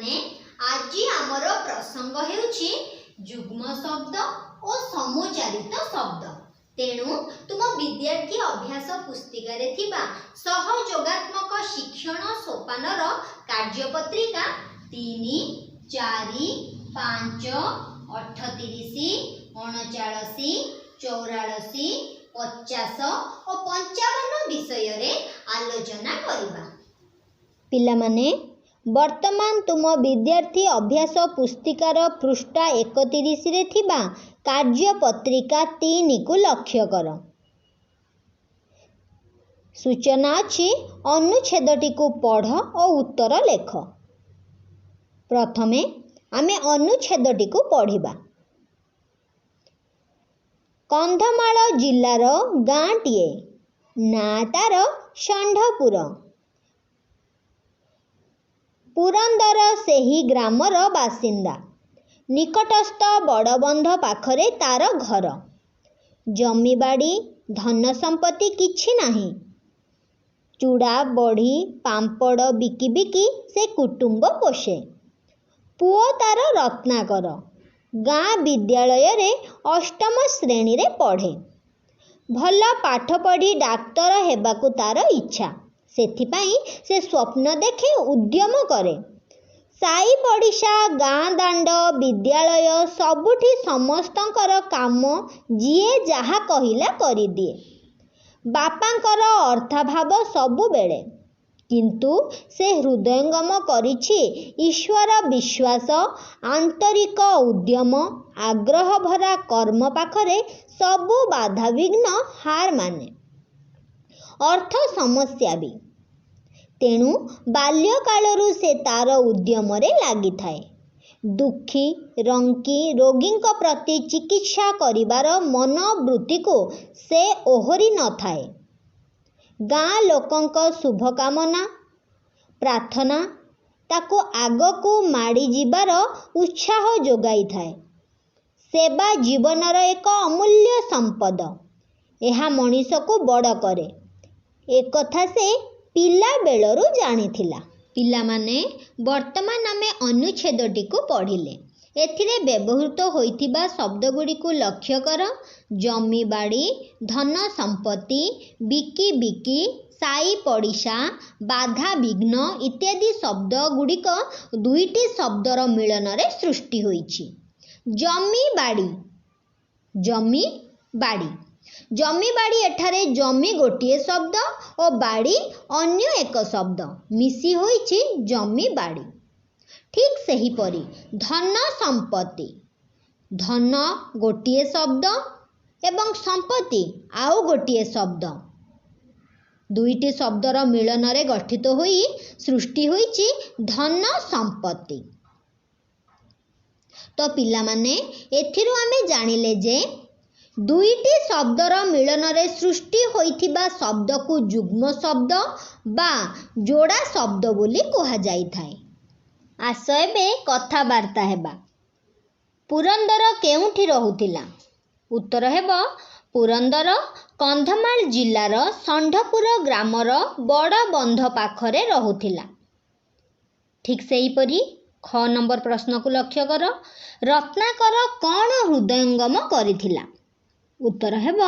ପିଲାମାନେ, ଆଜି ଆମର ପ୍ରସଙ୍ଗ ହେଉଛି ଯୁଗ୍ମ ଶବ୍ଦ ଓ ସମୁଚ୍ଚାରିତ ଶବ୍ଦ। ତେଣୁ ତୁମ ବିଦ୍ୟାର୍ଥୀ ଅଭ୍ୟାସ ପୁସ୍ତିକାରେ ଥିବା ସହଯୋଗାତ୍ମକ ଶିକ୍ଷଣ ସୋପାନର କାର୍ଯ୍ୟପତ୍ରିକା 3, 4, 5, 38, 39, 44, 50 ଓ 55 ବିଷୟରେ ଆଲୋଚନା କରିବା। ପିଲାମାନେ, ବର୍ତ୍ତମାନ ତୁମ ବିଦ୍ୟାର୍ଥୀ ଅଭ୍ୟାସ ପୁସ୍ତିକାର ପୃଷ୍ଠା 31ରେ ଥିବା କାର୍ଯ୍ୟପତ୍ରିକା 3କୁ ଲକ୍ଷ୍ୟ କର। ସୂଚନା ଅଛି, ଅନୁଚ୍ଛେଦଟିକୁ ପଢ଼ ଓ ଉତ୍ତର ଲେଖ। ପ୍ରଥମେ ଆମେ ଅନୁଚ୍ଛେଦଟିକୁ ପଢ଼ିବା। କନ୍ଧମାଳ ଜିଲ୍ଲାର ଗାଁଟିଏ, ନାଁ ତାର ଷଣ୍ଢପୁର। ପୁରନ୍ଦର ସେହି ଗ୍ରାମର ବାସିନ୍ଦା। ନିକଟସ୍ଥ ବଡ଼ବନ୍ଧ ପାଖରେ ତାର ଘର। ଜମିବାଡ଼ି, ଧନ ସମ୍ପତ୍ତି କିଛି ନାହିଁ। ଚୁଡ଼ା, ବଢ଼ି, ପାମ୍ପଡ଼ ବିକି ବିକି ସେ କୁଟୁମ୍ବ ପୋଷେ। ପୁଅ ତାର ରତ୍ନାକର ଗାଁ ବିଦ୍ୟାଳୟରେ ଅଷ୍ଟମ ଶ୍ରେଣୀରେ ପଢ଼େ। ଭଲ ପାଠ ପଢ଼ି ଡାକ୍ତର ହେବାକୁ ତାର ଇଚ୍ଛା। ସେଥିପାଇଁ ସେ ସ୍ୱପ୍ନ ଦେଖେ, ଉଦ୍ୟମ କରେ। ସାଇ ପଡ଼ିଶା, ଗାଁ ଦାଣ୍ଡ, ବିଦ୍ୟାଳୟ ସବୁଠି ସମସ୍ତଙ୍କର କାମ ଯିଏ ଯାହା କହିଲା କରିଦିଏ। ବାପାଙ୍କର ଅର୍ଥାଭାବ ସବୁବେଳେ। କିନ୍ତୁ ସେ ହୃଦୟଙ୍ଗମ କରିଛି ଈଶ୍ୱର ବିଶ୍ୱାସ, ଆନ୍ତରିକ ଉଦ୍ୟମ, ଆଗ୍ରହଭରା କର୍ମ ପାଖରେ ସବୁ ବାଧାବିଘ୍ନ ହାର ମାନେ। ଅର୍ଥ ସମସ୍ୟା ବି। ତେଣୁ ବାଲ୍ୟକାଳରୁ ସେ ତାର ଉଦ୍ୟମରେ ଲାଗିଥାଏ। ଦୁଃଖୀ, ରଙ୍କି, ରୋଗୀଙ୍କ ପ୍ରତି ଚିକିତ୍ସା କରିବାର ମନୋବୃତ୍ତିକୁ ସେ ଓହରି ନଥାଏ। ଗାଁ ଲୋକଙ୍କ ଶୁଭକାମନା, ପ୍ରାର୍ଥନା ତାକୁ ଆଗକୁ ମାଡ଼ିଯିବାର ଉତ୍ସାହ ଯୋଗାଇଥାଏ। ସେବା ଜୀବନର ଏକ ଅମୂଲ୍ୟ ସମ୍ପଦ। ଏହା ମଣିଷକୁ ବଡ଼ କରେ। ଏକଥା ସେ ପିଲାବେଳରୁ ଜାଣିଥିଲା। ପିଲାମାନେ, ବର୍ତ୍ତମାନ ଆମେ ଅନୁଚ୍ଛେଦଟିକୁ ପଢ଼ିଲେ। ଏଥିରେ ବ୍ୟବହୃତ ହୋଇଥିବା ଶବ୍ଦଗୁଡ଼ିକୁ ଲକ୍ଷ୍ୟ କର। ଜମିବାଡ଼ି, ଧନ ସମ୍ପତ୍ତି, ବିକି ବିକି, ସାଇ ପଡ଼ିଶା, ବାଧାବିଘ୍ନ ଇତ୍ୟାଦି ଶବ୍ଦଗୁଡ଼ିକ ଦୁଇଟି ଶବ୍ଦର ମିଳନରେ ସୃଷ୍ଟି ହୋଇଛି। ଜମିବାଡ଼ି, ଜମି ବାଡ଼ି, ଜମିବାଡ଼ି। ଏଠାରେ ଜମି ଗୋଟିଏ ଶବ୍ଦ ଓ ବାଡ଼ି ଅନ୍ୟ ଏକ ଶବ୍ଦ ମିଶି ହୋଇଛି ଜମିବାଡ଼ି। ଠିକ୍ ସେହିପରି ଧନ ସମ୍ପତ୍ତି, ଧନ ଗୋଟିଏ ଶବ୍ଦ ଏବଂ ସମ୍ପତ୍ତି ଆଉ ଗୋଟିଏ ଶବ୍ଦ, ଦୁଇଟି ଶବ୍ଦର ମିଳନରେ ଗଠିତ ହୋଇ ସୃଷ୍ଟି ହୋଇଛି ଧନ ସମ୍ପତ୍ତି। ତ ପିଲାମାନେ, ଏଥିରୁ ଆମେ ଜାଣିଲେ ଯେ ଦୁଇଟି ଶବ୍ଦର ମିଳନରେ ସୃଷ୍ଟି ହୋଇଥିବା ଶବ୍ଦକୁ ଯୁଗ୍ମ ଶବ୍ଦ ବା ଯୋଡ଼ା ଶବ୍ଦ ବୋଲି କୁହାଯାଇଥାଏ। ଆସ, ଏବେ କଥାବାର୍ତ୍ତା ହେବା। ପୁରନ୍ଦର କେଉଁଠି ରହୁଥିଲା? ଉତ୍ତର ହେବ, ପୁରନ୍ଦର କନ୍ଧମାଳ ଜିଲ୍ଲାର ଷଣ୍ଢପୁର ଗ୍ରାମର ବଡ଼ ବନ୍ଧ ପାଖରେ ରହୁଥିଲା। ଠିକ୍ ସେହିପରି ଖ ନମ୍ବର ପ୍ରଶ୍ନକୁ ଲକ୍ଷ୍ୟ କର। ରତ୍ନାକର କ'ଣ ହୃଦୟଙ୍ଗମ କରିଥିଲା? ଉତ୍ତର ହେବ,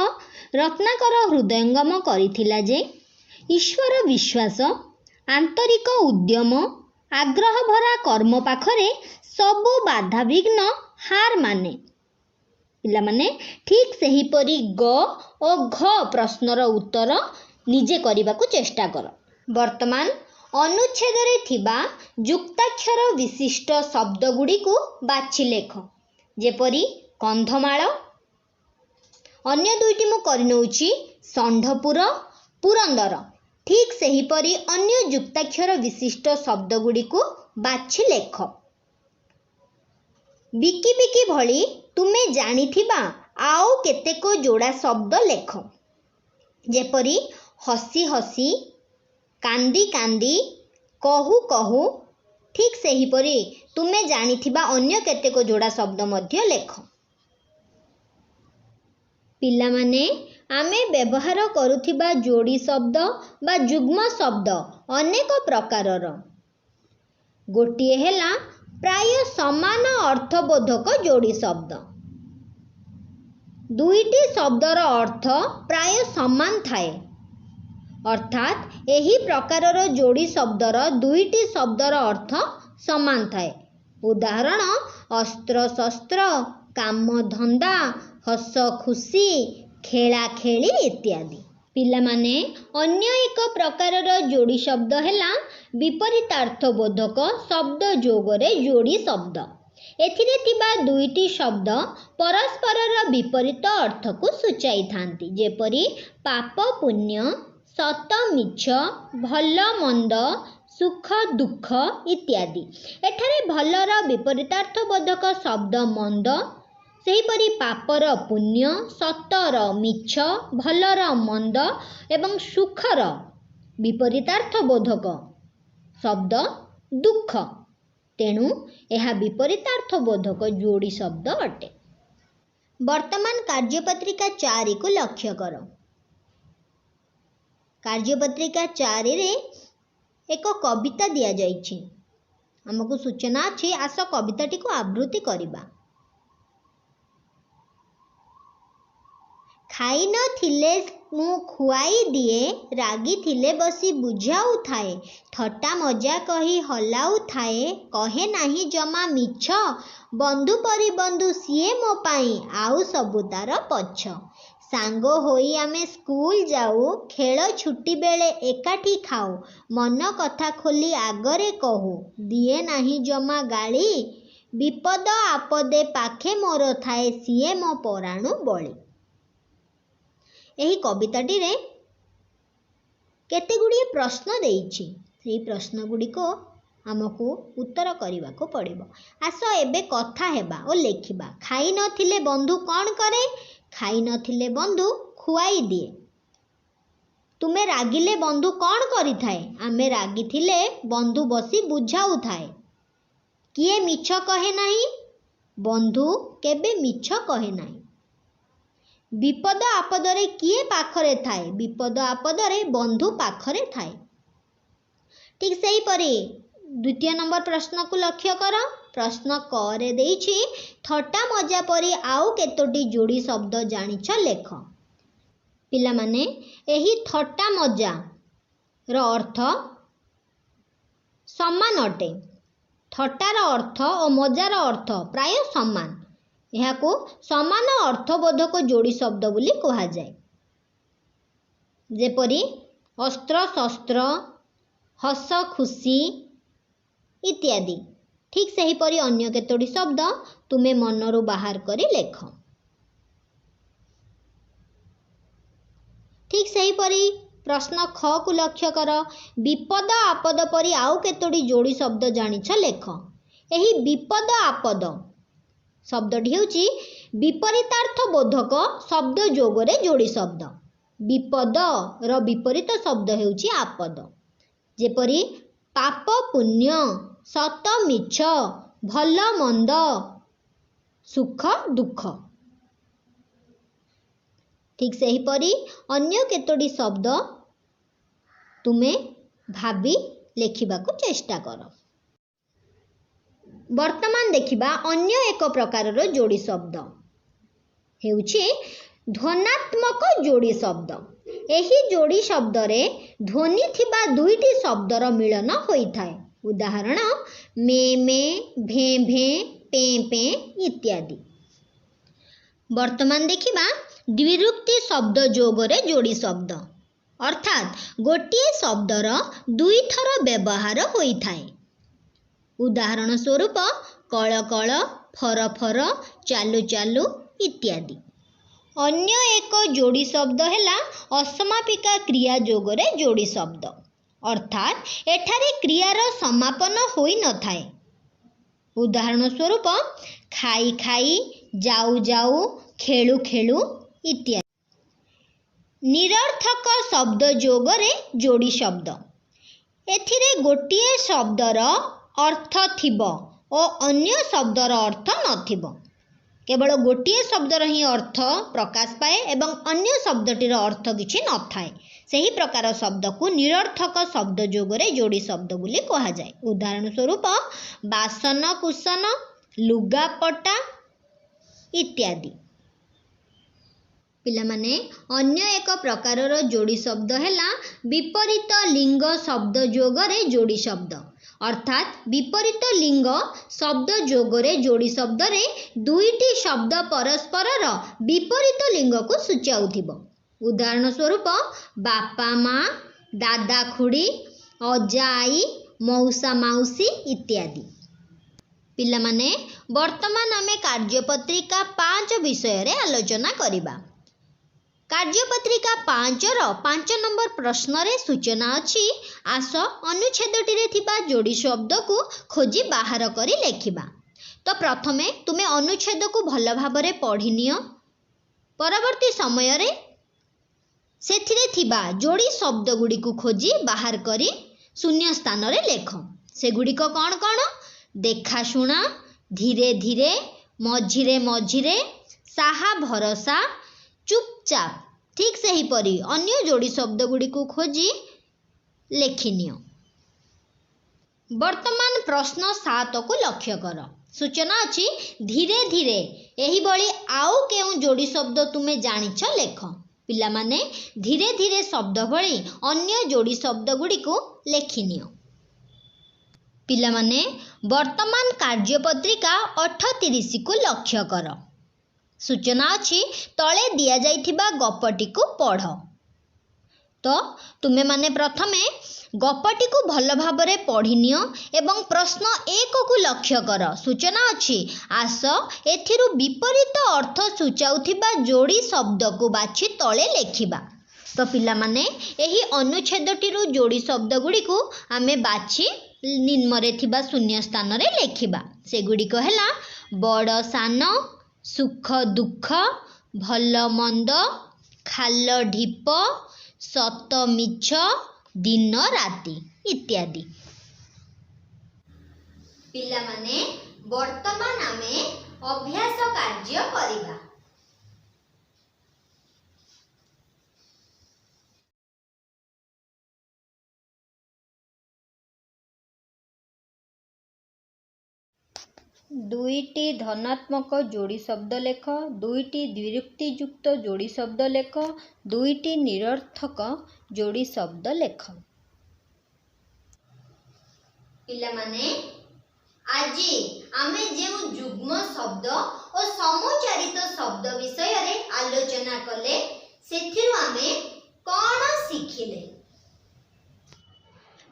ରତ୍ନାକର ହୃଦୟଙ୍ଗମ କରିଥିଲା ଯେ ଈଶ୍ୱର ବିଶ୍ୱାସ, ଆନ୍ତରିକ ଉଦ୍ୟମ, ଆଗ୍ରହଭରା କର୍ମ ପାଖରେ ସବୁ ବାଧାବିଘ୍ନ ହାର ମାନେ। ପିଲାମାନେ, ଠିକ୍ ସେହିପରି ଗ ଓ ଘ ପ୍ରଶ୍ନର ଉତ୍ତର ନିଜେ କରିବାକୁ ଚେଷ୍ଟା କର। ବର୍ତ୍ତମାନ ଅନୁଚ୍ଛେଦରେ ଥିବା ଯୁକ୍ତାକ୍ଷର ବିଶିଷ୍ଟ ଶବ୍ଦଗୁଡ଼ିକୁ ବାଛି ଲେଖ। ଯେପରି କନ୍ଧମାଳ, ଅନ୍ୟ ଦୁଇଟି ମୁଁ କରିନେଉଛି, ଷଣ୍ଢପୁର, ପୁରନ୍ଦର। ଠିକ୍ ସେହିପରି ଅନ୍ୟ ଯୁକ୍ତାକ୍ଷର ବିଶିଷ୍ଟ ଶବ୍ଦଗୁଡ଼ିକୁ ବାଛି ଲେଖ। ବିକି ବିକି ଭଳି ତୁମେ ଜାଣିଥିବା ଆଉ କେତେକ ଯୋଡ଼ା ଶବ୍ଦ ଲେଖ। ଯେପରି ହସି ହସି, କାନ୍ଦି କାନ୍ଦି, କହୁ କହୁ। ଠିକ୍ ସେହିପରି ତୁମେ ଜାଣିଥିବା ଅନ୍ୟ କେତେକ ଯୋଡ଼ା ଶବ୍ଦ ମଧ୍ୟ ଲେଖ। ପିଲାମାନେ, ଆମେ ବ୍ୟବହାର କରୁଥିବା ଯୋଡ଼ି ଶବ୍ଦ ବା ଯୁଗ୍ମ ଶବ୍ଦ ଅନେକ ପ୍ରକାରର। ଗୋଟିଏ ହେଲା ପ୍ରାୟ ସମାନ ଅର୍ଥବୋଧକ ଯୋଡ଼ି ଶବ୍ଦ। ଦୁଇଟି ଶବ୍ଦର ଅର୍ଥ ପ୍ରାୟ ସମାନ ଥାଏ, ଅର୍ଥାତ୍ ଏହି ପ୍ରକାରର ଯୋଡ଼ି ଶବ୍ଦର ଦୁଇଟି ଶବ୍ଦର ଅର୍ଥ ସମାନ ଥାଏ। ଉଦାହରଣ: ଅସ୍ତ୍ରଶସ୍ତ୍ର, କାମଧନ୍ଦା, ହସ ଖୁସି, ଖେଳାଖେଳି ଇତ୍ୟାଦି। ପିଲାମାନେ, ଅନ୍ୟ ଏକ ପ୍ରକାରର ଯୋଡ଼ି ଶବ୍ଦ ହେଲା ବିପରୀତାର୍ଥବୋଧକ ଶବ୍ଦ ଯୋଗରେ ଯୋଡ଼ି ଶବ୍ଦ। ଏଥିରେ ଥିବା ଦୁଇଟି ଶବ୍ଦ ପରସ୍ପରର ବିପରୀତ ଅର୍ଥକୁ ସୂଚାଇଥାନ୍ତି, ଯେପରି ପାପ ପୁଣ୍ୟ, ସତ ମିଛ, ଭଲ ମନ୍ଦ, ସୁଖ ଦୁଃଖ ଇତ୍ୟାଦି। ଏଠାରେ ଭଲର ବିପରୀତାର୍ଥବୋଧକ ଶବ୍ଦ ମନ୍ଦ, ସେହିପରି ପାପର ପୁଣ୍ୟ, ସତର ମିଛ, ଭଲର ମନ୍ଦ ଏବଂ ସୁଖର ବିପରୀତାର୍ଥବୋଧକ ଶବ୍ଦ ଦୁଃଖ। ତେଣୁ ଏହା ବିପରୀତାର୍ଥବୋଧକ ଯୋଡ଼ି ଶବ୍ଦ ଅଟେ। ବର୍ତ୍ତମାନ କାର୍ଯ୍ୟପତ୍ରିକା 4କୁ ଲକ୍ଷ୍ୟ କର। କାର୍ଯ୍ୟପତ୍ରିକା 4ରେ ଏକ କବିତା ଦିଆଯାଇଛି। ଆମକୁ ସୂଚନା ଅଛି, ଆସ କବିତାଟିକୁ ଆବୃତ୍ତି କରିବା। ଖାଇନଥିଲେ ମୁଁ ଖୁଆଇ ଦିଏ, ରାଗିଥିଲେ ବସି ବୁଝାଉଥାଏ, ଥଟ୍ଟା ମଜା କହି ହଲାଉଥାଏ, କହେ ନାହିଁ ଜମା ମିଛ, ବନ୍ଧୁ ପରି ବନ୍ଧୁ ସିଏ ମୋ ପାଇଁ, ଆଉ ସବୁ ତାର ପଛ। ସାଙ୍ଗ ହୋଇ ଆମେ ସ୍କୁଲ ଯାଉ, ଖେଳ ଛୁଟି ବେଳେ ଏକାଠି ଖାଉ, ମନ କଥା ଖୋଲି ଆଗରେ କହୁ, ଦିଏ ନାହିଁ ଜମା ଗାଳି, ବିପଦ ଆପଦେ ପାଖେ ମୋର ଥାଏ, ସିଏ ମୋ ପରାଣୁ ବଳି। ଏହି କବିତାଟିରେ କେତେ ଗୁଡ଼ିଏ ପ୍ରଶ୍ନ ଦେଇଛି। ସେହି ପ୍ରଶ୍ନ ଗୁଡ଼ିକ ଆମକୁ ଉତ୍ତର କରିବାକୁ ପଡ଼ିବ। ଆସ ଏବେ କଥା ହେବା ଓ ଲେଖିବା। ଖାଇନଥିଲେ ବନ୍ଧୁ କ'ଣ କରେ? ଖାଇନଥିଲେ ବନ୍ଧୁ ଖୁଆଇ ଦିଏ। ତୁମେ ରାଗିଲେ ବନ୍ଧୁ କ'ଣ କରିଥାଏ? ଆମେ ରାଗିଥିଲେ ବନ୍ଧୁ ବସି ବୁଝାଉଥାଏ। କିଏ ମିଛ କହେ ନାହିଁ? ବନ୍ଧୁ କେବେ ମିଛ କହେ ନାହିଁ। ବିପଦ ଆପଦରେ କିଏ ପାଖରେ ଥାଏ? ବିପଦ ଆପଦରେ ବନ୍ଧୁ ପାଖରେ ଥାଏ। ଠିକ୍ ସେହିପରି ଦ୍ୱିତୀୟ ନମ୍ବର ପ୍ରଶ୍ନକୁ ଲକ୍ଷ୍ୟ କର। ପ୍ରଶ୍ନ କରେ ଦେଇଛି, ଥଟ୍ଟା ମଜା ପରି ଆଉ କେତୋଟି ଯୋଡ଼ି ଶବ୍ଦ ଜାଣିଛ ଲେଖ। ପିଲାମାନେ, ଏହି ଥଟ୍ଟା ମଜାର ଅର୍ଥ ସମାନ ଅଟେ। ଥଟ୍ଟାର ଅର୍ଥ ଓ ମଜାର ଅର୍ଥ ପ୍ରାୟ ସମାନ। ଏହାକୁ ସମାନ ଅର୍ଥବୋଧକ ଯୋଡ଼ି ଶବ୍ଦ ବୋଲି କୁହାଯାଏ। ଯେପରି ଅସ୍ତ୍ରଶସ୍ତ୍ର, ହସ ଖୁସି ଇତ୍ୟାଦି। ଠିକ୍ ସେହିପରି ଅନ୍ୟ କେତୋଟି ଶବ୍ଦ ତୁମେ ମନରୁ ବାହାର କରି ଲେଖ। ଠିକ୍ ସେହିପରି ପ୍ରଶ୍ନ ଖକୁ ଲକ୍ଷ୍ୟ କର। ବିପଦ ଆପଦ ପରି ଆଉ କେତୋଟି ଯୋଡ଼ି ଶବ୍ଦ ଜାଣିଛ ଲେଖ। ଏହି ବିପଦ ଆପଦ ଶବ୍ଦଟି ହେଉଛି ବିପରୀତାର୍ଥବୋଧକ ଶବ୍ଦ ଯୋଗରେ ଯୋଡ଼ି ଶବ୍ଦ। ବିପଦର ବିପରୀତ ଶବ୍ଦ ହେଉଛି ଆପଦ। ଯେପରି ପାପ ପୁଣ୍ୟ, ସତ ମିଛ, ଭଲ ମନ୍ଦ, ସୁଖ ଦୁଃଖ। ଠିକ୍ ସେହିପରି ଅନ୍ୟ କେତୋଟି ଶବ୍ଦ ତୁମେ ଭାବି ଲେଖିବାକୁ ଚେଷ୍ଟା କର। ବର୍ତ୍ତମାନ ଦେଖିବା ଅନ୍ୟ ଏକ ପ୍ରକାରର ଯୋଡ଼ି ଶବ୍ଦ ହେଉଛି ଧ୍ୱନ୍ୟାତ୍ମକ ଯୋଡ଼ି ଶବ୍ଦ। ଏହି ଯୋଡ଼ି ଶବ୍ଦରେ ଧ୍ୱନି ଥିବା ଦୁଇଟି ଶବ୍ଦର ମିଳନ ହୋଇଥାଏ। ଉଦାହରଣ: ମେ ମେ, ଭେଁ ଭେଁ, ପେଁ ପେଁ ଇତ୍ୟାଦି। ବର୍ତ୍ତମାନ ଦେଖିବା ଦ୍ୱିରୁକ୍ତି ଶବ୍ଦ ଯୋଗରେ ଯୋଡ଼ି ଶବ୍ଦ, ଅର୍ଥାତ୍ ଗୋଟିଏ ଶବ୍ଦର ଦୁଇଥର ବ୍ୟବହାର ହୋଇଥାଏ। ଉଦାହରଣ ସ୍ୱରୂପ କଳ କଳ, ଫର ଫର, ଚାଲୁ ଚାଲୁ ଇତ୍ୟାଦି। ଅନ୍ୟ ଏକ ଯୋଡ଼ି ଶବ୍ଦ ହେଲା ଅସମାପିକା କ୍ରିୟା ଯୋଗରେ ଯୋଡ଼ି ଶବ୍ଦ, ଅର୍ଥାତ୍ ଏଠାରେ କ୍ରିୟାର ସମାପନ ହୋଇନଥାଏ। ଉଦାହରଣ ସ୍ୱରୂପ ଖାଇ ଖାଇ, ଯାଉ ଯାଉ, ଖେଳୁ ଖେଳୁ ଇତ୍ୟାଦି। ନିରର୍ଥକ ଶବ୍ଦ ଯୋଗରେ ଯୋଡ଼ି ଶବ୍ଦ। ଏଥିରେ ଗୋଟିଏ ଶବ୍ଦର ଅର୍ଥ ଥିବ ଓ ଅନ୍ୟ ଶବ୍ଦର ଅର୍ଥ ନଥିବ। କେବଳ ଗୋଟିଏ ଶବ୍ଦର ହିଁ ଅର୍ଥ ପ୍ରକାଶ ପାଏ ଏବଂ ଅନ୍ୟ ଶବ୍ଦଟିର ଅର୍ଥ କିଛି ନଥାଏ। ସେହି ପ୍ରକାର ଶବ୍ଦକୁ ନିରର୍ଥକ ଶବ୍ଦ ଯୋଗରେ ଯୋଡ଼ି ଶବ୍ଦ ବୋଲି କୁହାଯାଏ। ଉଦାହରଣ ସ୍ୱରୂପ ବାସନ କୁସନ, ଲୁଗାପଟା ଇତ୍ୟାଦି। ପିଲାମାନେ, ଅନ୍ୟ ଏକ ପ୍ରକାରର ଯୋଡ଼ି ଶବ୍ଦ ହେଲା ବିପରୀତ ଲିଙ୍ଗ ଶବ୍ଦ ଯୋଗରେ ଯୋଡ଼ି ଶବ୍ଦ। ଅର୍ଥାତ୍ ବିପରୀତ ଲିଙ୍ଗ ଶବ୍ଦ ଯୋଗରେ ଯୋଡ଼ି ଶବ୍ଦରେ ଦୁଇଟି ଶବ୍ଦ ପରସ୍ପରର ବିପରୀତ ଲିଙ୍ଗକୁ ସୂଚାଉଥିବ। ଉଦାହରଣ ସ୍ୱରୂପ ବାପା ମା, ଦାଦା ଖୁଡ଼ୀ, ଅଜା ଆଈ, ମଉସା ମାଉସୀ ଇତ୍ୟାଦି। ପିଲାମାନେ, ବର୍ତ୍ତମାନ ଆମେ କାର୍ଯ୍ୟପତ୍ରିକା 5 ବିଷୟରେ ଆଲୋଚନା କରିବା। କାର୍ଯ୍ୟପତ୍ରିକା 5ର 5 ନମ୍ବର ପ୍ରଶ୍ନରେ ସୂଚନା ଅଛି, ଆସ ଅନୁଚ୍ଛେଦଟିରେ ଥିବା ଯୋଡ଼ି ଶବ୍ଦକୁ ଖୋଜି ବାହାର କରି ଲେଖିବା। ତ ପ୍ରଥମେ ତୁମେ ଅନୁଚ୍ଛେଦକୁ ଭଲ ଭାବରେ ପଢ଼ି ନିଅ। ପରବର୍ତ୍ତୀ ସମୟରେ ସେଥିରେ ଥିବା ଯୋଡ଼ି ଶବ୍ଦଗୁଡ଼ିକୁ ଖୋଜି ବାହାର କରି ଶୂନ୍ୟ ସ୍ଥାନରେ ଲେଖ। ସେଗୁଡ଼ିକ କ'ଣ କ'ଣ? ଦେଖାଶୁଣା, ଧୀରେ ଧୀରେ, ମଝିରେ ମଝିରେ, ସାହା ଭରସା, ଚୁପଚାପ। ଠିକ୍ ସେହିପରି ଅନ୍ୟ ଯୋଡ଼ି ଶବ୍ଦଗୁଡ଼ିକୁ ଖୋଜି ଲେଖିନିଅ। ବର୍ତ୍ତମାନ ପ୍ରଶ୍ନ 7କୁ ଲକ୍ଷ୍ୟ କର। ସୂଚନା ଅଛି, ଧୀରେ ଧୀରେ ଏହିଭଳି ଆଉ କେଉଁ ଯୋଡ଼ି ଶବ୍ଦ ତୁମେ ଜାଣିଛ ଲେଖ। ପିଲାମାନେ, ଧୀରେ ଧୀରେ ଶବ୍ଦ ଭଳି ଅନ୍ୟ ଯୋଡ଼ି ଶବ୍ଦଗୁଡ଼ିକୁ ଲେଖିନିଅ। ପିଲାମାନେ, ବର୍ତ୍ତମାନ କାର୍ଯ୍ୟପତ୍ରିକା 38କୁ ଲକ୍ଷ୍ୟ କର। ସୂଚନା ଅଛି, ତଳେ ଦିଆଯାଇଥିବା ଗପଟିକୁ ପଢ଼। ତ ତୁମେମାନେ ପ୍ରଥମେ ଗପଟିକୁ ଭଲ ଭାବରେ ପଢ଼ିନିଅ ଏବଂ ପ୍ରଶ୍ନ 1କୁ ଲକ୍ଷ୍ୟ କର। ସୂଚନା ଅଛି, ଆସ ଏଥିରୁ ବିପରୀତ ଅର୍ଥ ସୂଚାଉଥିବା ଯୋଡ଼ି ଶବ୍ଦକୁ ବାଛି ତଳେ ଲେଖିବା। ତ ପିଲାମାନେ, ଏହି ଅନୁଚ୍ଛେଦଟିରୁ ଯୋଡ଼ି ଶବ୍ଦଗୁଡ଼ିକୁ ଆମେ ବାଛି ନିମ୍ନରେ ଥିବା ଶୂନ୍ୟ ସ୍ଥାନରେ ଲେଖିବା। ସେଗୁଡ଼ିକ ହେଲା ବଡ଼ ସାନ, ସୁଖ ଦୁଃଖ, ଭଲ ମନ୍ଦ, ଖାଲ ଢିପ, ସତ ମିଛ, ଦିନ ରାତି ଇତ୍ୟାଦି। ପିଲାମାନେ, ବର୍ତ୍ତମାନ ଆମେ ଅଭ୍ୟାସ କାର୍ଯ୍ୟ କରିବା। ଦୁଇଟି ଧନାତ୍ମକ ଯୋଡ଼ି ଶବ୍ଦ ଲେଖ, ଦୁଇଟି ଦ୍ୱିରୁକ୍ତିଯୁକ୍ତ ଯୋଡ଼ି ଶବ୍ଦ ଲେଖ, ଦୁଇଟି ନିରର୍ଥକ ଯୋଡ଼ି ଶବ୍ଦ ଲେଖ। ପିଲାମାନେ, ଆଜି ଆମେ ଯେଉଁ ଯୁଗ୍ମ ଶବ୍ଦ ଓ ସମୁଚ୍ଚାରିତ ଶବ୍ଦ ବିଷୟରେ ଆଲୋଚନା କଲେ, ସେଥିରୁ ଆମେ କ'ଣ ଶିଖିଲେ?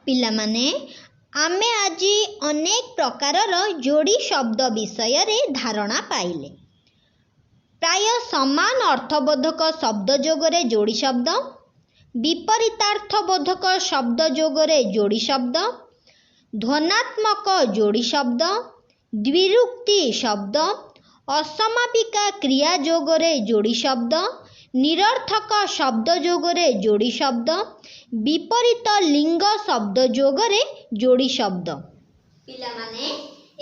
ପିଲାମାନେ, ଆମେ ଆଜି ଅନେକ ପ୍ରକାରର ଯୋଡ଼ି ଶବ୍ଦ ବିଷୟରେ ଧାରଣା ପାଇଲେ। ପ୍ରାୟ ସମାନ ଅର୍ଥବୋଧକ ଶବ୍ଦ ଯୋଗରେ ଯୋଡ଼ି ଶବ୍ଦ, ବିପରୀତାର୍ଥବୋଧକ ଶବ୍ଦ ଯୋଗରେ ଯୋଡ଼ି ଶବ୍ଦ, ଧ୍ୱନ୍ୟାତ୍ମକ ଯୋଡ଼ି ଶବ୍ଦ, ଦ୍ୱିରୁକ୍ତି ଶବ୍ଦ, ଅସମାପିକା କ୍ରିୟା ଯୋଗରେ ଯୋଡ଼ି ଶବ୍ଦ, ନିରର୍ଥକ ଶବ୍ଦ ଯୋଗରେ ଯୋଡ଼ି ଶବ୍ଦ, ବିପରୀତ ଲିଙ୍ଗ ଶବ୍ଦ ଯୋଗରେ ଯୋଡ଼ି ଶବ୍ଦ। ପିଲାମାନେ,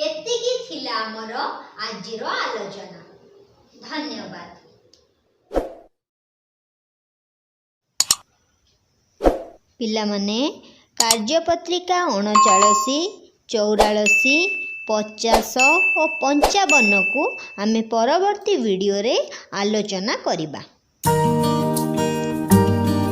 ଏତିକି ଥିଲା ଆମର ଆଜିର ଆଲୋଚନା। ଧନ୍ୟବାଦ। ପିଲାମାନେ, କାର୍ଯ୍ୟପତ୍ରିକା 39, 44, 50 ଓ 55କୁ ଆମେ ପରବର୍ତ୍ତୀ ଭିଡ଼ିଓରେ ଆଲୋଚନା କରିବା।